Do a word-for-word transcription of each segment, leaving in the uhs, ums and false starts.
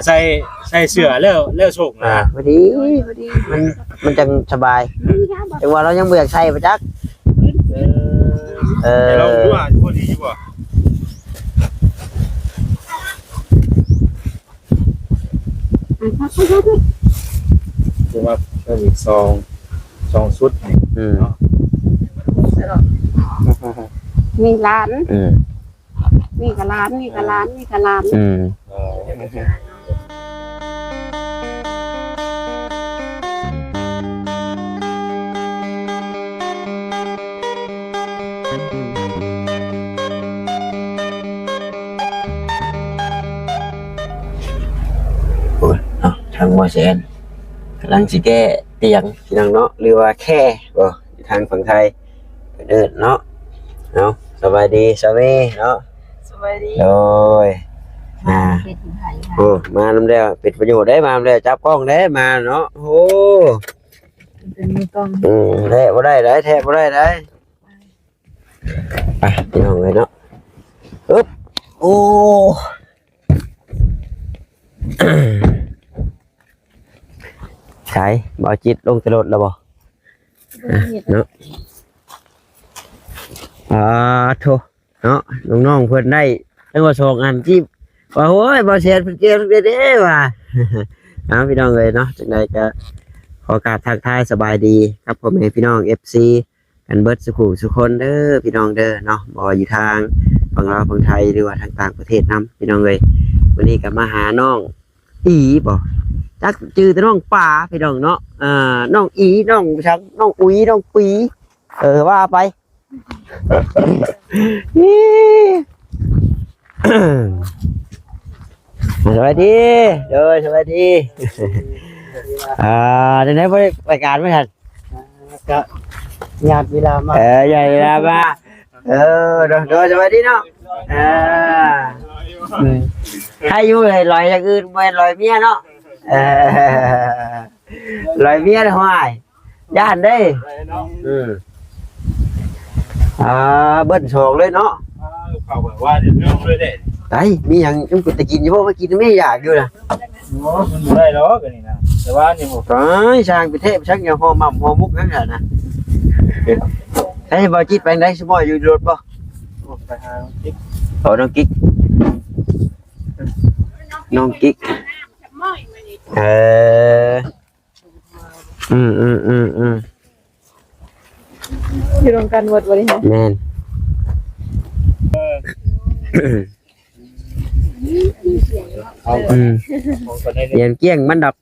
ใส่ ใส่เสื้อแล้ว แล้วส่ง อ่า นะ พอดี พอดี มัน มันจังสบาย จังว่าเรายังบ่อยากใส่บ่จัก เออ เออ เดี๋ยวลองดูว่าพอดีอยู่บ่ คือว่าเพิ่มอีกสอง สองชุดนี่ อืม เนาะ มีหลาน อืม มีกับหลาน มีกับหลาน มีกับหลาน อืม อ๋อ โอ้ย เนาะ ทางบ่แซนกำลังสิแก้เตียงพี่น้องเนาะ หรือว่าแค่บ่ อยู่ทางฝั่งไทยเอิ้นเนาะ เนาะ สบายดี สามีเนาะ สบายดี โดย อ่า เป็นผู้ไทยค่ะ โอ้ มานำแล้ว เป็นประโยชน์ได้ มานำแล้ว จับกล้องได้ มาเนาะ โอ้ เป็นมือกล้อง อืม แท้บ่ได้ได้ แท้บ่ได้ได้ ไป พี่น้องเอ้ยเนาะ อึ๊บ โอ้ ใส่ บ่าวจิตลงแต่รถแล้วบ่ อ่ะ เนาะ อ่า โถ เนาะ น้องๆ เพิ่นได้ตั้งว่าสองอันที่ว่า โอ้ย บ่าวแสนเพิ่นเก็บเด้ๆ ว่า เอาพี่น้องเอ้ยเนาะ จังใดก็ขอกราบทักทายสบายดีครับพ่อแม่พี่น้อง เอฟซี กันเบิดสุขุสุคนเด้อพี่น้องเด้อเนาะ บ่ว่าอยู่ทางฝั่งลาวฝั่งไทย หรือว่าทางต่างประเทศนำพี่น้องเอ้ย วันนี้ก็มาหาน้องอีบ่ จักชื่อแต่น้องปาพี่น้องเนาะ อ่า น้องอี น้องชัง น้องอุ๋ย น้องปี เออ ว่าไป สวัสดี โดย สวัสดี อ่า ในไหนบริการไม่ทัน ก็ญาติเวลามา เออ ญาติเวลามา เออ โดย โดย สวัสดีเนาะ อ่า อืม ใครอยู่เลยลอยอย่างอื่นบ่แม่นลอยเมียเนาะ เออ ลอยเมียหน่อย ย่านเด้ อืม อ่า เบิ้ลสองเลยเนาะ อ่า เขาแบบว่าเดี๋ยวเรื่องเลยเด้ ไอ้ มีหยังยังเป็นตะกินอยู่บ่ มากินไม่อยากอยู่นะ โอ้ มันบ่ได้ดอกอันนี้นะ แต่ว่านี่ผม ไอ้ ช่างไปเทพช่างอย่างห่อหม่ำห่อมุกนั่นแหละนะ ไอ้ บ่าวจิตไปไหน สมอยอยู่รถบ่ ไปหาน้องกิ๊ก เอาน้องกิ๊ก น้องกิ๊ก เออ อืม อืม อืม อืม อยู่รวมกันหมดวันนี้ฮะ แม่น เอา อืม ของคนได้ เรียนเกลี้ยงมันดอก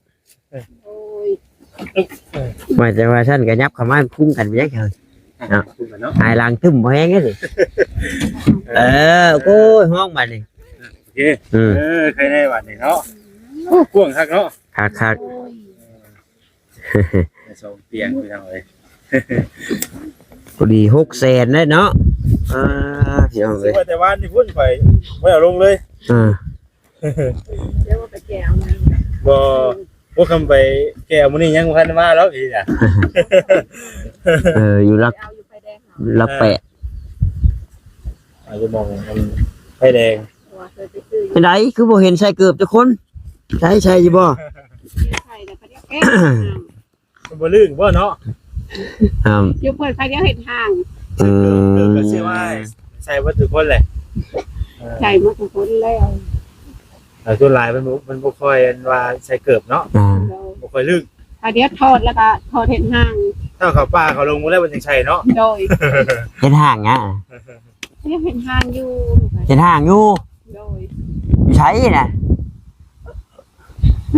หมายถึงว่าฉันก็ยับเข้ามาคุ้มกันไปจักเถิง เนาะ คุ้มกันเนาะ หายหลังตึมบ่แฮงเด้อสิ เออ โอ้ย ห้องบัดนี้ โอเค อืม เออ ใครได้บัดนี้เนาะ โอ้ กว้างคักเนาะ คักๆ สองเตียงพี่น้องเอ้ย พอดีหกแสนได้เนาะ อ่า พี่น้องเอ้ย ว่าแต่ว่านี่พุ่นไปบ่เอาลงเลย อ่า เดี๋ยวว่าไปแก้เอามา บ่ พวกคำไปแก้มื้อนี้ยังบ่ทันมาแล้วอีกอ่ะ เออ อยู่หลัก เอาอยู่ไฟแดงเหรอ หลักแปด อาจจะมองมันไฟแดง ว่าเคยไปซื้ออยู่ เป็นได คือบ่เห็นใส่เกือบจักคน ใส่ ใส่อยู่บ่ ใส่แล้วก็เรียกแก้ มันบ่ลื่นบ่เนาะ ครับ อยู่เพิ่นเขาเดียวเห็นห่าง อืม เออ ก็เชื่อว่าใส่เบิดทุกคนแหละ เออ ใส่หมดทุกคนแล้ว แต่ส่วนหลายมันบ่ มันบ่ค่อยอันว่าใส่เกือบเนาะ อ่า บ่ค่อยลื่น เขาเดียวถอดแล้วก็ถอดเห็นห่าง ถ้าเขาป่าเขาลงมาแล้วมันจังใส่เนาะ โดย เห็นห่างอ่ะ เรียกเห็นห่างอยู่ เห็นห่างอยู่ โดย อยู่ไสน่ะ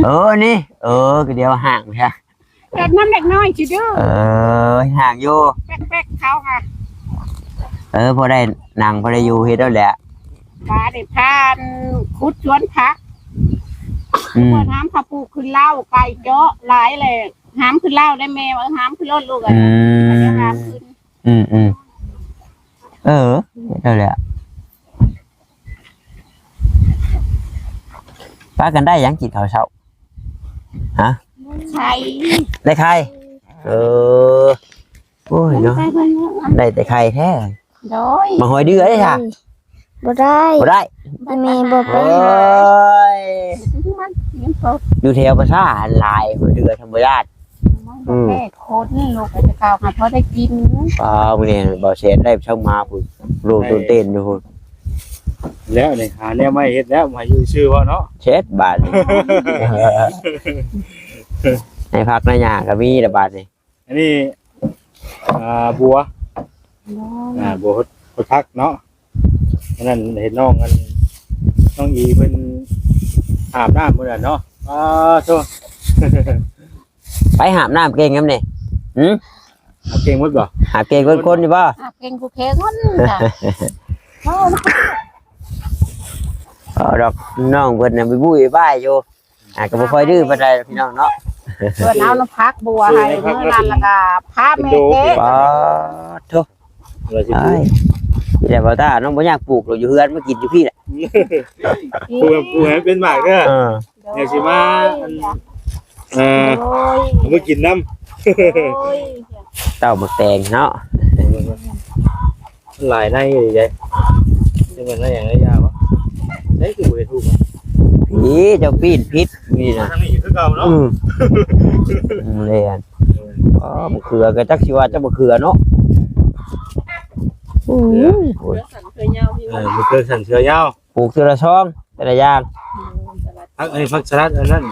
เออ นี่ เออ ก็เดียวห่างไปซะ แบบน้ำเล็กน้อยจิเด้อ เออ ห่างอยู่ แป๊กๆเขาค่ะ เออ พอได้นั่ง พอได้อยู่เฮ็ดเอาแหละ ปลาได้พานขุดสวนผัก อืม เพิ่นหามเขาปลูกขึ้นเล้า ไก่เจาะหลายแหละ หามขึ้นเล้าได้แม่ว่า หามขึ้นรถลูกอะ อืม เดี๋ยวหามขึ้น อืม อืม เออ เฮ็ดเอาแหละ พากันได้หยังกินข้าวเช้า ฮะ ไข่ ได้ไข่ เออ โอ้ยเนาะ ได้แต่ไข่แท้ โดย มาหอยเดือได้ค่ะ อืม บ่ได้ บ่ได้ อีเมย์บ่ไป โอ้ หา ย มันยังตก อยู่แถวประสาทหลาย เดือธรรมราช มัน อืม แค่คนลูกจะกล่าวหาพอได้กิน อ้าว มื้อนี้บ่าวแสนได้ช่างมาพุ้น ลูกตื่นเต้นอยู่พุ้น แล้วนี่หาแนวใหม่เฮ็ดแล้ว มาอยู่ซื่อบ่เนาะ เช็ดบาดนี่ ให้ผักให้หญ้าก็มีละบาดนี่ อันนี้ อ่า บัว อ่า บัวฮด ฮดผักเนาะ อันนั้นเห็นน้องอัน น้องอีเพิ่นอาบน้ำมื้อนั้นเนาะ อ้า โธ่ ไปหาบน้ำเก่งนำนี่ หึ หาบเก่งหมดบ่ หาบเก่งเบิ่งคนอยู่บ่ หาบเก่งผู้แข่งคนจ้ะ เอาดอก น้องเพิ่นน่ะไปบุ้ยบ้ายอยู่ อ่ะ ก็บ่ค่อยดื้อปานใดพี่น้องเนาะ เพิ่นเอาน้ำผักบัวให้มื้อนั้น แล้วก็พาแม่แกะ ป๊าดโธ่ ว่าสิปลูก อ้าย นี่แหละบ่าวตา น้องบ่อยากปลูกดอก อยู่เฮือนมากินอยู่พี้แหละ ปลูก ปลูกให้เป็นหมากเด้อ เออ เดี๋ยวสิมา อัน เอ่อ โอ้ย เอามากินนำ โอ้ย เต้าหมากแตงเนาะ หลายในอยู่เด้ จะเป็นอะไรอย่างไรยาวะ ได้คือบ่ได้ถูกอะ นี่เจ้าปีนผิดนี่นะ ทางนี้คือเก่าเนาะ อืม อืม เลยอัน อ๋อ มะเขือก็จักสิว่าจะมะเขือเนาะ อืม โอ้ย เขือสั้นเขือยาวพี่น้อง เออ มะเขือสั้นเขือยาว ปลูกทีละซอง แต่ละอย่าง อืม สลัด ผัก อันนี้ผักสลัดอันนั้น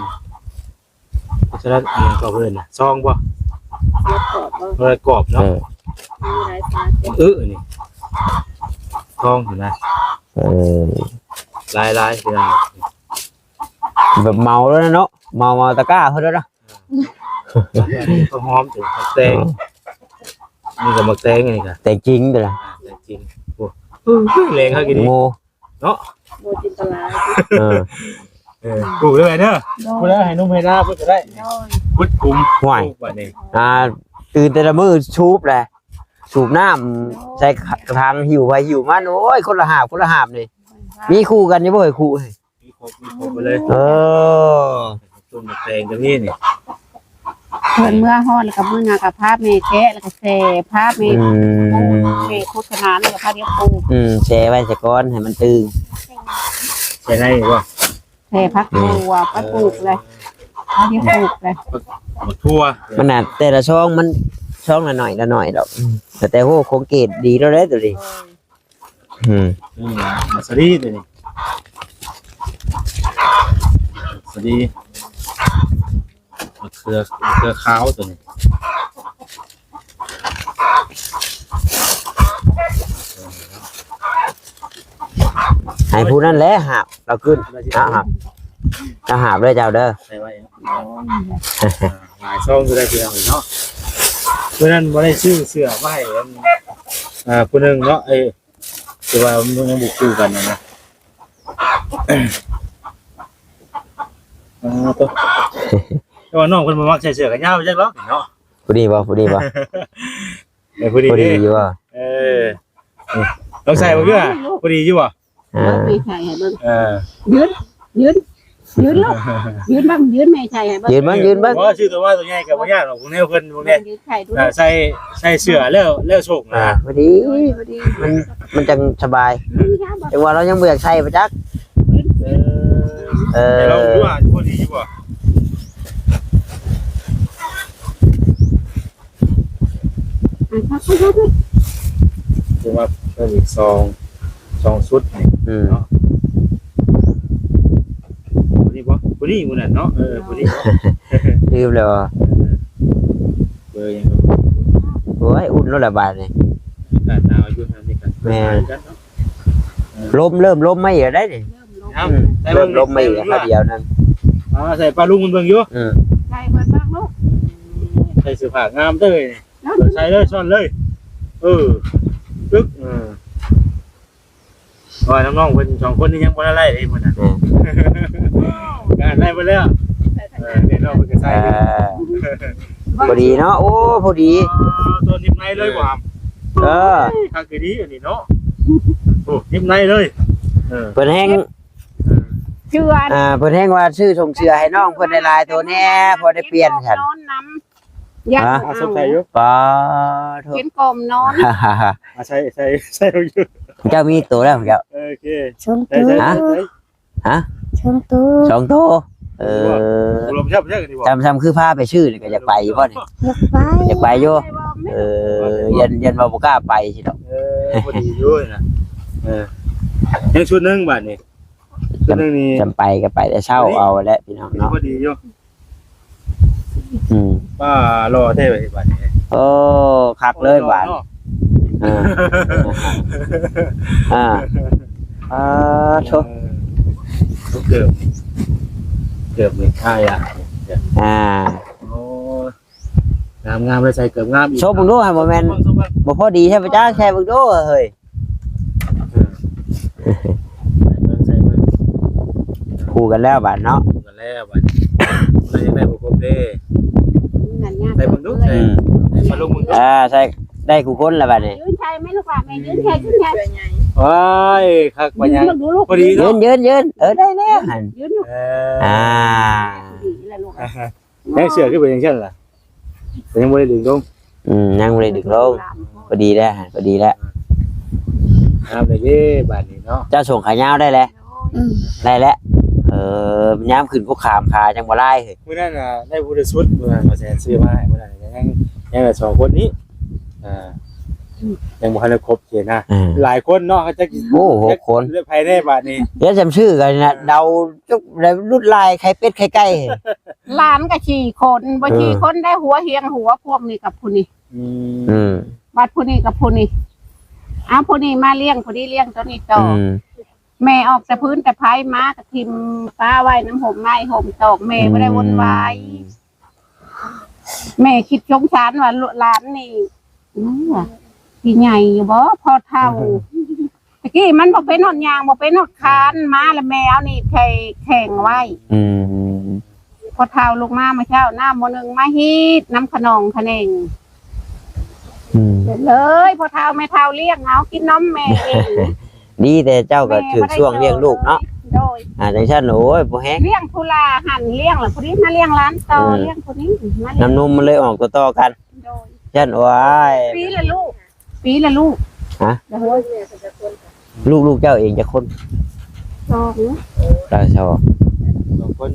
สลัดอันนั้นก็เพิ่นน่ะ ซองบ่ สลัดกรอบบ่ เออ กรอบเนาะ เออ มีหลายสลัดเด้ เออ นี่ ซองอยู่นะ เออ หลายๆ พี่น้อง แบบเหมาแล้วนะเนาะ เหมา เหมาตะกร้าเพิ่นแล้วนะ อันนี้ก็หอม ถึงหมากแตง อ๋อ นี่ก็หมากแตง นี่ก็แตงจริงเด้อล่ะ แตงจริง โอ้ แรงเขากินดี โม เนาะ โมจินตลา เออ เออ ปลูกได้ไหมเด้อ โดย ปลูกได้ให้หนุ่มให้น้าเพิ่นก็ได้ โดย พุดคุ้ม ห่วย ปลูกบัดนี้ อ่า ตื่นแต่ละมื้อสูบแหละ สูบน้ำ โดย ใส่กระถางหิ้วไปหิ้วมัน โอ้ย คนละหาบ คนละหาบนี่ มีคู่กันอยู่บ่เฮ้ย คู่ มีครบ มีครบไปเลย เออ ต้นหมากแตงก็มีนี่ เพิ่นเมื่อฮอดแล้วก็มื้อหน้าก็พาแม่แกะ แล้วก็แช่ พาแม่ อืม ปลูก แม่ขุดขนาด แล้วก็พาเดี๋ยวปลูก อืม แช่ไว้ซะก่อน ให้มันตึง แช่ได้บ่ แช่ผักบัว ไปปลูกเลย พาเดี๋ยวปลูกเลย บักถั่ว มันน่ะ แต่ละซองมัน ซองละหน่อยละหน่อยดอก อืม แต่ แต่โห คงเกรดดีแล้วเด้อตัวนี้ อืม อืม สาลีตัวนี้ สาลี มะเขือ มะเขือขาวตัวนี้ ให้ผู้นั้นแหละหาบ เราขึ้น อ่ะ หาบ เราหาบเลยเจ้าเด้อ ใส่ไว้ อ่า หลายซองอยู่ได้พี่น้องเนาะ เมื่อนั้นบ่ได้ซื้อเสื้อมาให้อัน อ่า ผู้หนึ่งเนาะ เอ้ย คือว่ามันยังบ่คู่กันนะนะ อ่า ตัว แต่ว่าน้องเพิ่นบ่มักใส่เสื้อแขนยาวจักหรอกเนาะ ผู้ดีบ่ ผู้ดีบ่ เออ ผู้ดี ผู้ดี เด้ อยู่บ่ เออ นี่ ลองใส่บ่เพื่อ ผู้ดีอยู่บ่ อ่า เบิ่งแม่ใส่ให้เบิ่ง เออ ยืน ยืน ยืนลูก ยืนเบิ่ง ยืนแม่ใส่ให้เบิ่ง ยืนเบิ่ง ยืนเบิ่ง บ่ ชื่อตัวว่าตัวใหญ่ก็บ่ยากหรอก พวกนี้เพิ่น พวกนี้ ยืนใส่ดู อ่า ใส่ ใส่เสื้อแล้ว แล้วส่ง อ่า นะ พอดี พอดี มัน มันจังสบาย จังว่าเรายังบ่อยากใส่ไปจัก เออ เออ แต่ลองดูว่าพอดีอยู่บ่ อ่ะ คือว่าเพิ่มอีกสอง สองชุดนี่ อืม เนาะ ผู้นี้บ่ ผู้นี้มื้อนั้นเนาะ เออ ผู้นี้บ่ ลืมแล้ว เออ เบอร์หยัง โอ้ย อุ่นแล้วล่ะบาดนี้ อากาศหนาวอยู่นะนี่ก็ แม่น เหมือนกันเนาะ เออ ลม เริ่มลมมาอีกแล้วได้นี่ เริ่มลม ครับ อืม ใส่เบิ่ง เริ่มลมมาอีกแล้ว ใส่เบิ่ง คราวเดียวนั่น อ่า ใส่ปลาลุงมันเบิ่งอยู่ อืม ใส่เบิ่งเบิ่งลูก ใส่เสื้อผ้างามเด้อ ใส่เลย ซ่อนเลย เออ ตึก เออ เพราะว่าน้องๆเพิ่นสองคนนี่ยังบ่ได้ไล่เลยมื้อนั้น อืม งานได้บ่แล้ว เออ เนี่ยน้องเพิ่นก็ใส่ เออ พอดีเนาะ โอ้ พอดี อ๋อ ตัวนิบในเลยบ่ครับ เออ คักอีหลีอันนี้เนาะ โอ้ นิบในเลย เออ เพิ่นแฮง เออ เชื่อ อ่า เพิ่นแฮงว่าซื้อส่งเสื้อให้น้องเพิ่นหลายๆตัวแน่ พอได้เปลี่ยนซั่น นอนนำ อยาก ฮะ อ่า สงสัยอยู่ ปาโท เขียนกล่อมนอน อ่ะ ใส่ ใส่ ใส่อยู่ เจ้ามีตัวแล้วเจ้า โอเค สองตัว ได้ได้ได้ได้ ฮะ สองตัว สองตัว เออ รวมชอบเยอะกันดีกว่า จำจำคือพาไปซื้อนี่ก็อยากไปอยู่บ่นี่ อยากไป อยากไปอยู่ เออ ยัน ยันว่าบ่กล้าไปสิดอก เออ พอดีอยู่นะ เออ ยังชุดหนึ่งบาทนี่ ชุดหนึ่งนี่ จำไปก็ไปแต่เช้าเอาแหละพี่น้องเนาะ พอดีอยู่ อืม ป้ารอได้ไว้บาดนี้ โอ้ คักเลยบาด รอเนาะ อ่า อ่า อ่า โถ่ เออ เกือบ เกือบไม่ใช่อ่ะ อ่า โอ้ งามงามเลย ใส่เกือบงามอีก โชว์เบิ่งดูฮะ บ่แม่น โชว์เบิ่ง บ่พอดีแท้ปะจ๊ะ แค่เบิ่งดูเฮ้ย เออ ใส่เบิ่ง คู่กันแล้วบาดเนาะ คู่กันแล้วบาด เรายังได้บ่ครบเด้ นั่นยาก ใส่เบิ่งดู ใส่ อืม มาลงเบิ่งดู อ่า ใส่ ได้คู่คนแล้วบาดนี้ ยืนใช่ไหมลูกหลาน แม่ยืนใช่ ยืนใช่ โอ้ย คักปะเนี่ย ยืนดูลูก พอดี ยื เนาะ น ยืน ยืน เออ ได้แล้วหั่น ยืนลูก เออ อ่า ดีแล้วลูก ยังเสือขึ้นไปยังเช่นล่ะ แต่ยังบ่ได้ดึงลง อืม ยังบ่ได้ดึงลง พอดีแล้วหั่น พอดีแล้ว งามเลยเด้ บาดนี้เนาะ เจ้าส่งขายาวได้แล้ว อืม ได้แล้ว เออ ยามขึ้นภูขามขาจังบ่ลายเฮ้ย มื้อนั้นน่ะ ได้ผู้ละชุด มื้อนั้นบ่แสนซื้อมาให้ มื้อนั้นยัง ยังเหลือสองคนนี้ อ่า ยังบ่ทันได้ครบเจนะ อ่า หลายคนเนาะ เขาจะ โอ้ หกคน เหลือไผแน่บาดนี้ เดี๋ยวจำชื่อกันนะ เดาจุกได้ลวดลายไข่เป็ดไข่ไก่ หลานก็สี่คน บ่ เออ สี่คนได้หัวเฮียงหัว พวกนี้กับผู้นี้ อืม อืม บัดผู้นี้กับผู้นี้ เอาผู้นี้มาเลี้ยง ผู้นี้เลี้ยงตัวนี้ต่อ อืม แม่ออกแต่พื้นแต่ไผมาก็ทิ่มป้าไว้น้ำห่มไม้ห่มตอก แม่บ่ได้วนวาย อืม แม่คิดสงสารว่าหลานนี่ อืม สิใหญ่อยู่บ่ พอเฒ่า ตะกี้มันบ่เป็นฮอดย่าง บ่เป็นฮอดคาน มาแล้วแม่เอานี่แท แข่งไว้ อืม พอเฒ่าลูกมา มาเช้า น้ำมื้อหนึ่งมาฮีด น้ำขนองขะแหน่ง อืม เลย พอเฒ่าแม่เฒ่าเลี้ยงเอา กินนมแม่เอง ดีแต่เจ้าก็ถือช่วงเลี้ยงลูกเนาะ โดย อ่า จังซั่น โอ้ย บ่แฮง เลี้ยงผู้หลาหั่น เลี้ยงแล้วผู้นี้มาเลี้ยงหลานต่อ อืม เลี้ยงผู้นี้มาเลี้ยง น้ำนมมันเลยออกต่อๆกัน โดย ซั่น โอ้ย ปีละลูก ปีละลูก ฮะ เดี๋ยวเฮ้ย ลูก ลูกเจ้าเองจักคน สอง เออ สอง สองคน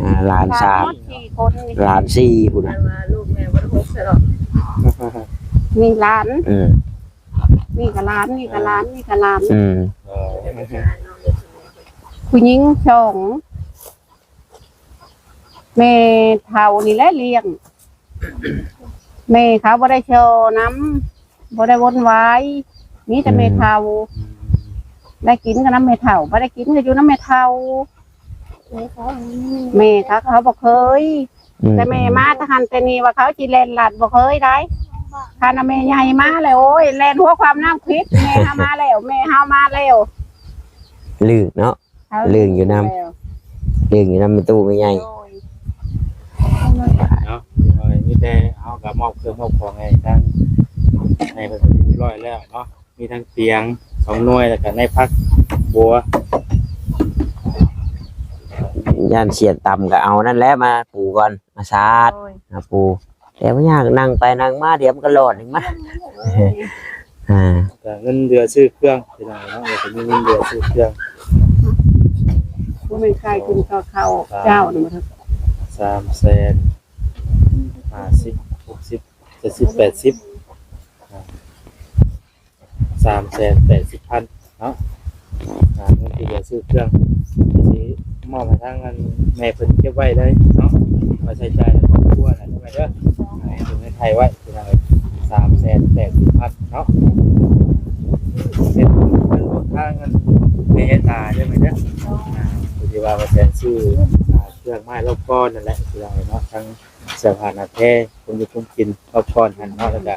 อ่า หลานสาม สามหมดสี่คน หลานสี่พุ้นน่ะ แต่ว่าลูกแม่บ่ได้ครบซะดอก มีหลาน อืม นี่ก็หลาน นี่ก็หลาน นี่ก็หลาน อืม เออ ผู้หญิงสอง แม่เฒ่านี่แหละเลี้ยง แม่เขาบ่ได้เช่านำ บ่ได้วนวาย มีแต่แม่เฒ่า อืม ได้กินก็นำแม่เฒ่า บ่ได้กินก็อยู่นำแม่เฒ่า แม่เขา แม่เขา เขาบ่เคย อืม แต่แม่มาแต่หั่นแต่นี่ว่าเขาสิแล่นลัดบ่เคยได้ คันว่าแม่ใหญ่มาแล้ว โอ้ย แล่นหัวความน้ำคิด แม่เฮามาแล้ว แม่เฮามาแล้ว ลึงเนาะ เขา ลึงอยู่นำ แล้ว ลึงอยู่นำแม่ตู้แม่ใหญ่ โดย เนาะ โดย มีแต่เฮาก็มอบเครื่องมอบของให้ทาง ให้เพิ่นเรียบร้อยแล้วเนาะ มีทั้งเตียงสองหน่วย แล้วก็ในผักบัว ย่านเสียนต่ำก็เอานั่นแหละมาปูก่อน มาสาด โดย มาปู แต่บ่ยาก นั่งไปนั่งมา เดี๋ยวมันก็หลอดเองมา อ่า ก็เงินเหลือซื้อเครื่องพี่น้องเนาะ แล้วก็มีเงินเหลือซื้อเครื่อง บ่แม่นขายกินข้าว ข้าวเจ้านี่บ่เถอะ สามแสนห้าสิบ หกสิบ เจ็ดสิบ แปดสิบ อ่า สามแสนแปดสิบพันเนาะ อ่า เงินที่เหลือซื้อเครื่อง สิมอบให้ทางอันแม่เพิ่นเก็บไว้เลยเนาะ มาใช้จ่ายในครอบครัวนะ ใช่ไหมเด้อ ให้เพิ่นไว้ไทยไว้ พี่น้องเอ้ย สามแสนแปดสิบพันเนาะ เป็นเงินของทางอันแม่ยายตา ใช่ไหมเด้อ อ่า ผู้ที่ว่ามาแสนซื้อ อ่า เครื่องไม้รอบก้อนนั่นแหละ พี่น้องเอ้ยเนาะ ทั้งเสื้อผ้าหน้าแพร คนอยู่คนกินรอบก้อนหั่นเนาะ แล้วก็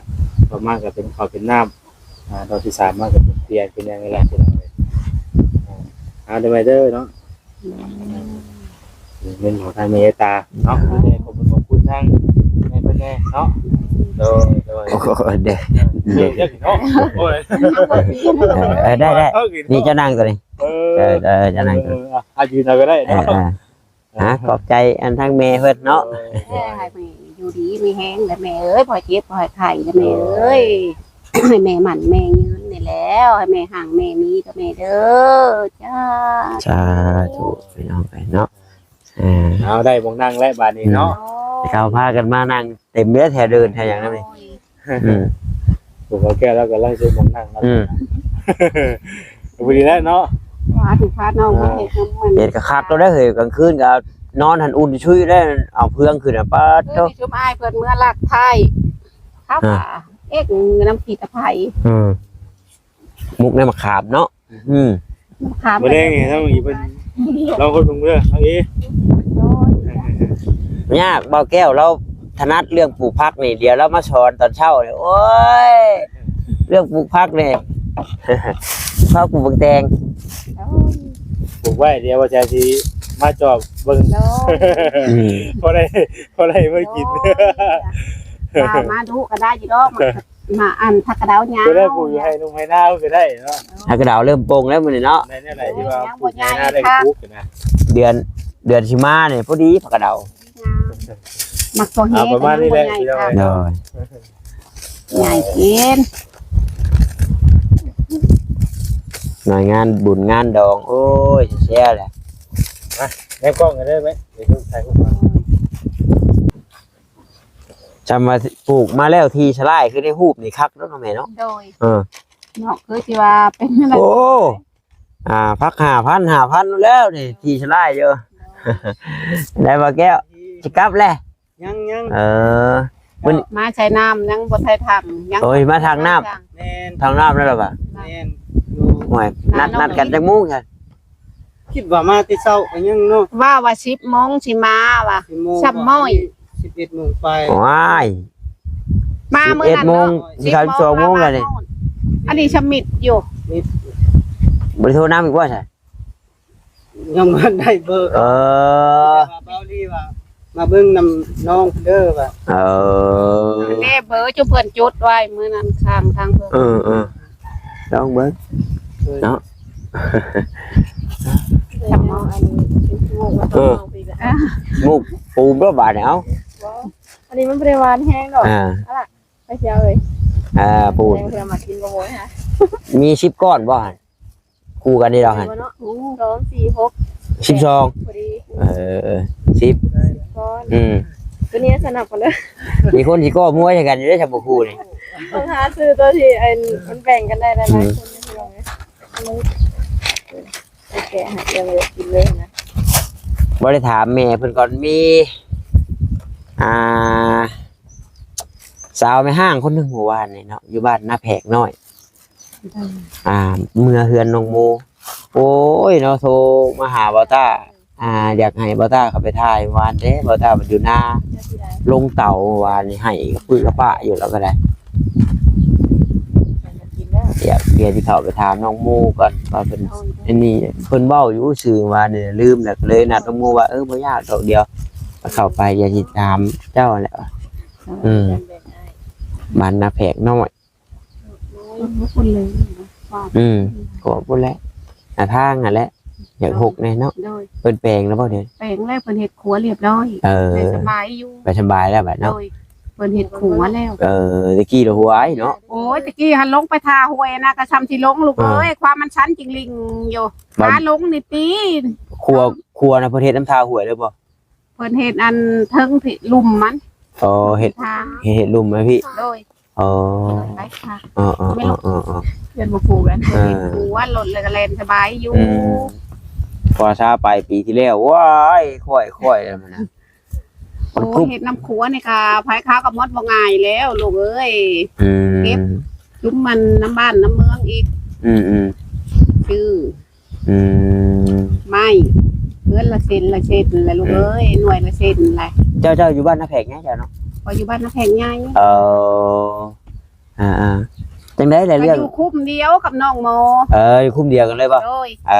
ต่อมาก็เป็นข้าวเป็นน้ำ อ่า ตอนที่สามมาก็เป็นเตียงเป็นหยังนี่แหละพี่น้องเอ้ย อ่า เอาเด้อแม่เด้อเนาะ อืม เงินของทางแม่ยายตาเนาะ ขอบคุณ ขอบคุณทางแม่เพิ่นแน่เนาะ โดย โดย โอ้โห เด้อ เด้อ เด้อเนาะ โอ้ย เออ เออ ได้ ได้ เอากิน นี่เจ้านั่งตัวนี้ เออ เออ เออ เจ้านั่งตัวนี้ เออ อ่ะ ยืนเอาก็ได้เนาะ เออ เออ ฮะ ขอบใจอันทางแม่เพิ่นเนาะ เออ ให้แม่อยู่ดีมีแฮงเด้อแม่เอ้ย บ่เจ็บบ่ไข้เด้อแม่เอ้ย ให้แม่มั่นแม่ยืน นี่แล้ว ให้แม่ห่างแม่มีกับแม่เด้อ จ้า สาธุ พี่น้องเอ้ยเนาะ อ่า เอาได้หม่องนั่งแล้วบาดนี้เนาะ อืม เขาพากันมานั่งเต็มเด้อ แถวเดินแถวหยังนั่นนี่ โอ้ย อืม ผมเอาแก้วแล้วก็ไล่ซื้อหม่องนั่งแล้ว อืม พอดีแล้วเนาะ พาถูกพาน้องมาเฮ็ดนำมัน เฮ็ดกะคักแล้วได้อเฮ้ย กลางคืนก็นอนหันอุ่นชุยได้ เอาเฟืองขึ้นน่ะ ป๊าด เออ โธ่ นี่ชุมอ้ายเพิ่นเมือลักไทย เขา อ่า ว่า เอ๊ะ น้ำขี้ตะไคร้ อืม มุกในมะขามเนาะ อืม มะขาม มื้อแลงนี่ต้องอีกเพิ่น ลองคนเบิ่งเด้อ เอาอีก โอ้ย ยาก บ่าวแก้วเราถนัดเรื่องปลูกผักนี่ เดี๋ยวเรามาสอนตอนเช้านี่ โอ้ย เรื่องปลูกผักนี่ ผักปลูกบักแตง โอ้ย ปลูกไว้ เดี๋ยวว่าจะสิมาจอบเบิ่ง โอ้ย อืม พอได้ พอได้มากิน โอ้ย มา มาดูก็ได้อยู่ดอก มา มาอันผักกระเดาหญ้า ก็ได้ปลูกอยู่ไฮ่นุ่งไฮ่นาก็ได้เนาะ ผักกระเดาเริ่มปงแล้วมื้อนี้เนาะ ในเนี่ยไหนที่ว่าปลูกไฮ่นาได้ก็ปลูกนะ เดือน เดือนสิมาเนี่ยพอดีผักกระเดา หมากตัวเฮ็ด เอาประมาณนี้แหละ อันนี้บ่ใหญ่ พี่น้อง ค่ะ โดย ใหญ่เกิน หน่วยงานบุญงานดอง โอ้ย เสียแหละ มา แนบกล้องกันได้ไหม เดี๋ยวถ่ายรูปก่อน จำมาปลูกมาแล้วที่สลายคือได้ฮูบนี่คักแล้วเนาะแม่เนาะ โดย เออ เนาะ คือที่ว่าเป็นอะไร โอ้ อ่า พักห้าพัน ห้าพันแล้วนี่ ที่สลายอยู่ ได้บ่าวแก้ว สิกลับแล้ว ยังยัง เออ มื้อนี้ มาใช้น้ำยังบ่ทันทำ ยัง โอ้ย มาทางน้ำ แม่น ทางน้ำแล้วเหรอปะ แม่น อยู่ โอ้ย นัด น้ำ นัดกันจักโมงจ้ะ คิดว่ามาแต่เช้าก็ยังเนาะ ว่าว่าสิบโมงสิมาว่ะ สิบโมง สามโมง สิบเอ็ดโมงไป ว้าย มามื้อนั้นเนาะ สิบเอ็ดโมง สิบโมง สิบสองโมงแล้วนี่ อันนี้สมิธอยู่ นี่ บ่ได้โทรนำอีกว่าใช่ ยังบ่ได้เบอร์ เออ แต่ว่าเบาลีว่า มาเบิ่งนำน้องเด้อว่า เออ แม่เบอร์จุเพิ่นจดไว้มื้อนั้นข้างทางเพิ่น เออ เออ ลองเบิ่ง เนาะ จำเอาอันนี้เป็นชั่วโมง เออ อ่ะ มุกปูมบ่บาดเนี่ย เอ้า อันนี้มันบ่ได้หวานแฮงดอก อ่า เอาล่ะ ไปเชียวเอ้ย อ่า ปูม แดงเพื่อมากินบ่โหยฮะ มีสิบก้อนบ่หั่น คู่กันนี่ดอกหั่น เนาะ สอง สี่ หก สิบสอง พอดี เออ สิบ ก้อน อืม ตัวนี้สนับกันเลย มีคนสิก่อมวยใส่กันอยู่เด้อ ชาวบ่คู่นี่ ต้องหาซื้อตัวที่ไอ้มันแบ่งกันได้หลายๆ อืม คนนี่พี่น้องเอ้ย แกะให้ยังเลยกินเลยนะ บ่ได้ถามแม่เพิ่นก่อน มี อ่า สาวแม่ฮ้างคนหนึ่งเมื่อวานนี่เนาะ อยู่บ้านนาแพกน้อย อ่า เมือเฮือนน้องโม โอ้ยเนาะ โทรมาหาบ่าวต้า อ่า อยากให้บ่าวต้าเข้าไปถ่ายเมื่อวานเด้ บ่าวต้ามันอยู่นา ลงเต่าเมื่อวานนี่ ให้กระปื้อกระปะอยู่แล้วก็ได้ เดี๋ยว เดี๋ยวสิเข้าไปถามน้องโมก่อนว่าเพิ่น อันนี้เพิ่นเว้าอยู่ซื่อว่าเนี่ยลืมแล้ว ก็เลยนัดน้องโมว่า เออ บ่ยากดอก เดี๋ยวเข้าไป เดี๋ยวสิถามเจ้าแหละ อืม บ้านนาแพกน้อย คนเลย อืม ก็พูดแหละ หาทางนั่นแหละ อยากหกแน่เนาะ โดย เพิ่นแปลงแล้วบ่เดี๋ยว แปลงแล้ว เพิ่นเฮ็ดครัวเรียบร้อย เออ ได้สบายอยู่ ไปสบายแล้วบัดเนาะ โดย เพิ่นเฮ็ดครัวแล้ว เออ ตะกี้เราหัวไอ้เนาะ โอ้ย ตะกี้หันลงไปท่าห้วยนะ กะซำสิลงลูกเอ้ย อ่า ความมันชันจิงลิงอยู่ บัด หาลงนี่ติ ครัว ครัวนะ เพิ่นเฮ็ดนำท่าห้วยเลยบ่ เพิ่นเฮ็ดอันเทิงที่ลุ่มมัน อ๋อ เฮ็ด ทาง เฮ็ดลุ่มไหมพี่ โดย อ๋อ ไปค่ะ อ๋อ อ๋อ ไม่ อ๋อ รู้ อ๋อ อ๋อ เพื่อนมาปลูกกัน เออ ปลูกว่ารถเลยก็แล่นสบายอยู่ อืม พอซาไปปีที่แล้ว ว้าย ค่อยๆ แล้วมันนะ โอ้ มันกรุบ เฮ็ดน้ำครัวนี่ค่ะ ไผเขาก็หมดบ่ง่ายแล้วลูกเอ้ย อืม เก็บ จุ่มมันน้ำบ้านน้ำเมืองอีก อืม อืม คือ อืม ไม่ เฮือนละเซนละเซนแหละลูก อืม เอ้ย หน่วยละเซนแหละ เจ้า เจ้าอยู่บ้านนาแพกไงเจ้าเนาะ พออยู่บ้านนาแพกไง เออ อ่า อ่า จังได๋ล่ะ ก็ เรื่อง อยู่คุ้มเดียวกับน้องโม เออ อยู่คุ้มเดียวกันเลยบ่ โดย เอ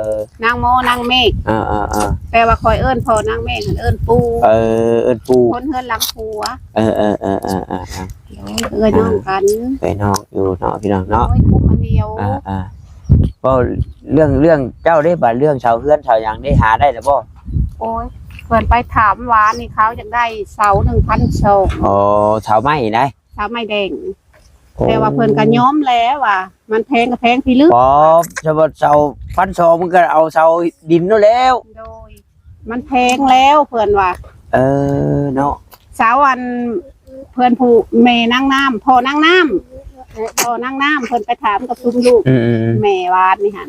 อ นางโมนางเมฆ อ่า อ่า อ่า แต่ว่าคอยเอิ้นพ่อนางเมฆ เอิ้นปู่ เออ เอิ้นปู่ คนเฮือนหลังผัว เออ เออ เออ เออ เออ เออ เอื้อยน้องกัน เอื้อยน้องอยู่เนาะพี่น้องเนาะ โอ้ย คุ้มอันเดียว อ่า อ่า เว้าเรื่อง เรื่องเจ้าเด้ บาดเรื่องเช่าเฮือนเช่าหยังเด้ หาได้แล้วบ่ โอ้ย เพิ่นไปถามว่านี่เขาอยากได้เสาหนึ่งพันสอง อ๋อ เสาไม้ได้ เสาไม้แดง แต่ว่าเพิ่นก็ยอมแล้วว่า มันแพงก็แพงพี่ลึก อ๋อ เสา เสาพันสอง มันก็เอาเสาดินนั่นแล้ว โดย มันแพงแล้วเพิ่นว่า เออ เนาะ เสาอัน เพิ่นผู้แม่นางน้ำ พ่อนางน้ำ พ่อนางน้ำ เพิ่นไปถามกับซุมลูก อืมๆๆ แม่วานนี่หั่น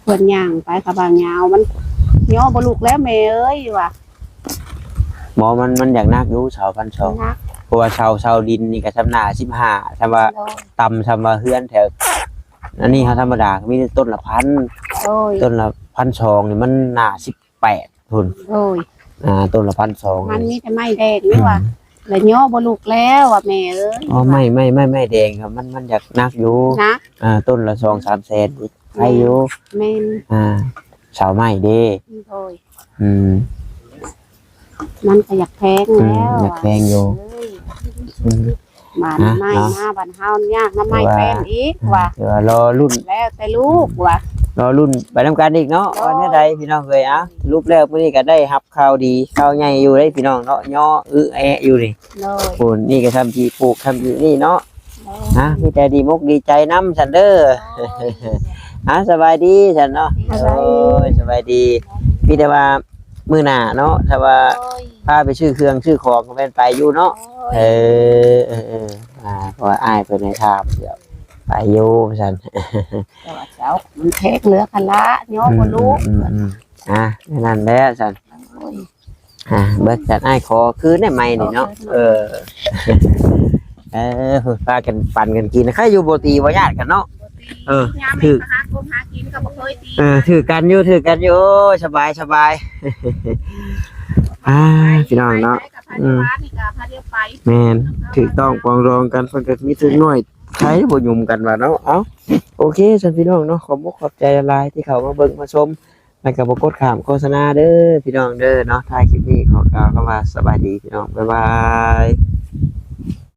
เพิ่นย่างไปกะบางยาว มันย่อบ่ลุกแล้วแม่เอ้ยว่ะ บ่ มัน มันอยากหนักอยู่เสาพันสอง หนัก เพราะว่าเสา เสาดินนี่ก็ซำหน้าสิบห้า ซำว่า โดย ต่ำ ซำว่าเฮือนแถว อันนี้เฮาธรรมดาก็มีแต่ต้นละพัน โดย ต้นละพันสอง นี่มันหน้าสิบแปดพุ้น โดย อ่า ต้นละพันสอง มันมีแต่ไม้แดงนี่ว่ะ อืม แล้วย่อบ่ลุกแล้วว่ะแม่เอ้ย อ๋อ ไม้ ไม้ ไม้ ไม้แดงครับ มัน มันอยากหนักอยู่ หนัก อ่า ต้นละสองสามแสน ใครอยู่ แม่น อ่า เสาไม้เด้ โดย อืม มันก็อยากแพงแล้ว อืม อยากแพงอยู่ เอ้ย อืม บ้าน อ่ะ ไม้ เนาะ มาบ้านเฮายาก น้ำไม้ แต่ว่า แพงอีกว่ะ แต่ว่ารอรุ่น แล้วแต่ลูกว่ะ รอรุ่นไปนำกันอีกเนาะ โอ้ย ว่าแนวใดพี่น้องเอ้ย อ่ะ สรุปแล้วมื้อนี้ก็ได้รับข่าวดี ข่าวใหญ่อยู่เด้พี่น้องเนาะ ย่ออึแอะอยู่นี่ โดย โอ้ นี่ก็ทำที่ปลูกทำที่นี่เนาะ โดย ฮะ มีแต่ดีมกดีใจนำซันเด้อ โดย อ่ะ สบายดีซันเนาะ สบายดี โอ้ย สบายดี มีแต่ว่ามื้อหน้าเนาะ ถ้าว่า โดย พาไปซื้อเครื่องซื้อของก็แม่นไปอยู่เนาะ โดย เออ เออ เออ อ่า เพราะว่าอ้ายเพิ่นให้ถาม เดี๋ยวไปอยู่ซัน แต่ว่าเจ้ามันแพงเหลือคันละ ย่อบ่ลุก อืม อืม อืม อ่ะ นั่นแหละซัน โอ้ย อ่า เบิดจัดอ้ายขอคืนได้ไหมนี่เนาะ ขอคืน เออ เออ พากันปั่นกันกิน ใครอยู่บ่ตีบ่ญาติกันเนาะ บ่ตี เออ ยาม ถือ แม่นมาหากบหากินก็บ่เคยตี เออ ถือกันอยู่ ถือกันอยู่ โอ้ย สบาย สบาย อ่า พี่น้องเนาะ ไปกับพาเดียว อืม บ้านนี่ก็พาเดียวไป แม่น ถูกต้องปรองดองกัน เพิ่นก็มีทุกหน่วย ใครบ่ยุ่มกันว่าเนาะ เอ้า โอเค ซั่นพี่น้องเนาะ ขอบคุณขอบใจหลายๆที่เข้ามาเบิ่งมาชม แล้วก็บ่กดข้ามโฆษณาเด้อพี่น้องเด้อเนาะ ท้ายคลิปนี้ขอกล่าวคำว่าสบายดีพี่น้อง บ๊ายบาย